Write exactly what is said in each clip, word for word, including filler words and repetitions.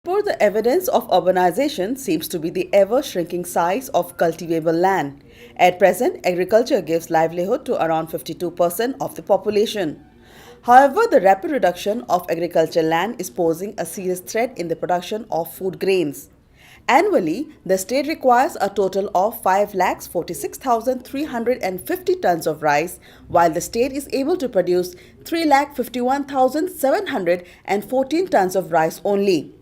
Therefore, the evidence of urbanization seems to be the ever shrinking size of cultivable land. At present, agriculture gives livelihood to around fifty-two percent of the population. However, the rapid reduction of agriculture land is posing a serious threat in the production of food grains. Annually, the state requires a total of five lakh forty-six thousand three hundred and fifty tons of rice, while the state is able to produce three lakh fifty-one thousand seven hundred and fourteen tons of rice only.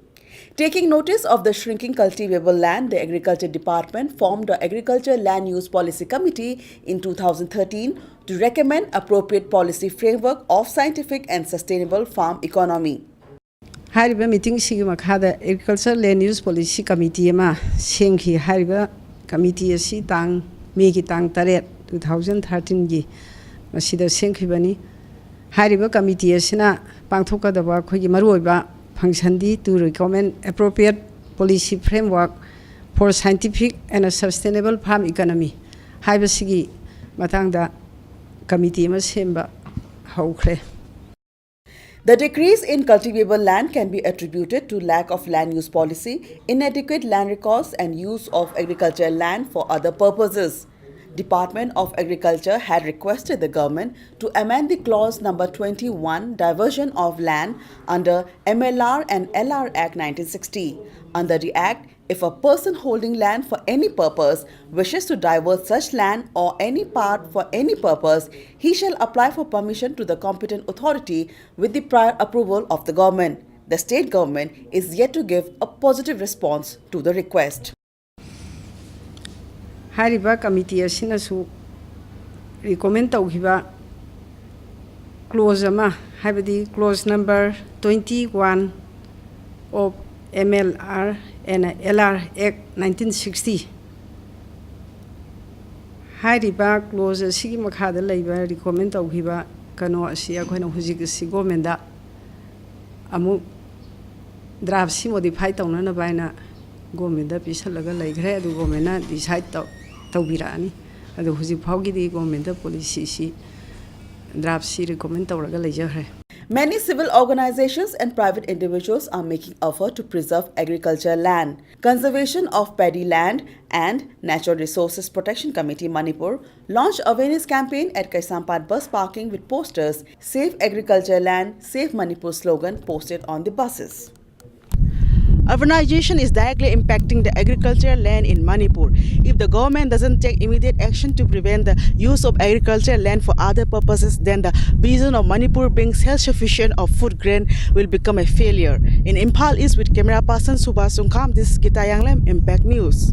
Taking notice of the shrinking cultivable land, the Agriculture Department formed the Agriculture Land Use Policy Committee in two thousand thirteen to recommend appropriate policy framework of scientific and sustainable farm economy. ꯍꯥꯏꯔꯤꯕ ꯃꯤꯇꯤꯡꯁꯤꯒꯤ ꯃꯈꯥꯗ Agriculture Land Use Policy Committee ꯑꯃ ꯁꯦꯝꯈꯤ꯫ ꯍꯥꯏꯔꯤꯕ committee ꯑꯁꯤ ꯇꯥꯡ, ꯃꯦꯒꯤ ꯇꯥꯡ ꯇꯔꯦꯠ, two thousand thirteen ꯒꯤ ꯃꯁꯤꯗ ꯁꯦꯝꯈꯤꯕꯅꯤ꯫ ꯍꯥꯏꯔꯤꯕ ꯀꯃꯤꯇꯤ ꯑꯁꯤꯅ ꯄꯥꯡꯊꯣꯛꯀꯗꯕ ꯑꯩꯈꯣꯏꯒꯤ ꯃꯔꯨꯑꯣꯏꯕ functionꯗꯤ to recommend appropriate policy framework for scientific and sustainable farm economy ꯍꯥꯏꯕꯁꯤꯒꯤ ꯃꯇꯥꯡꯗ ꯀꯃꯤꯇꯤ ꯑꯃ ꯁꯦꯝꯕ ꯍꯧꯈ꯭ꯔꯦ꯫ The decrease in cultivable land can be attributed to lack of land use policy, inadequate land records, and use of agricultural land for other purposes. Department of Agriculture had requested the government to amend the clause number twenty-one, diversion of land, under M L R and L R Act nineteen sixty. Under the Act, if a person holding land for any purpose wishes to divert such land or any part for any purpose, he shall apply for permission to the competent authority with the prior approval of the government. The state government is yet to give a positive response to the request. ꯍꯥꯏꯔꯤꯕ committee ꯑꯁꯤꯅꯁꯨ recommend ꯇꯧꯈꯤꯕ clause ꯑꯃ, ꯍꯥꯏꯕꯗꯤ clause number twenty-one of M L R and L R Act nineteen sixty, ꯍꯥꯏꯔꯤꯕ clause ꯑꯁꯤꯒꯤ ꯃꯈꯥꯗ ꯂꯩꯕ recommend ꯇꯧꯈꯤꯕ ꯀꯩꯅꯣ ꯑꯁꯤ ꯑꯩꯈꯣꯏꯅ ꯍꯧꯖꯤꯛ ꯑꯁꯤ governmentꯗ ꯑꯃꯨꯛ draftꯁꯤ modify ꯇꯧꯅꯅꯕ ꯍꯥꯏꯅ governmentꯗ ꯄꯤꯁꯜꯂꯒ ꯂꯩꯈ꯭ꯔꯦ꯫ ꯑꯗꯨ governmentꯅ decide ꯇꯧ-, ꯇꯧꯕꯤꯔꯛꯑꯅꯤ꯫ ꯑꯗꯨ ꯍꯧꯖꯤꯛ ꯐꯥꯎꯒꯤꯗꯤ governmentꯗ policyꯁꯤ, draftꯁꯤ recommend ꯇꯧꯔꯒ ꯂꯩꯖꯈ꯭ꯔꯦ꯫ Many civil organizations and private individuals are making effort to preserve agriculture land. Conservation of Paddy Land and Natural Resources Protection Committee Manipur launched awareness campaign at Kaisampad bus parking with posters, "Save Agriculture Land, Save Manipur" slogan posted on the buses. Urbanization is directly impacting the agricultural land in Manipur. If the government doesn't take immediate action to prevent the use of agricultural land for other purposes, then the vision of Manipur being self-sufficient of food grain will become a failure. In Imphal East, with camera person Subhas Sungkham, this is Gita Yanglem, Impact News.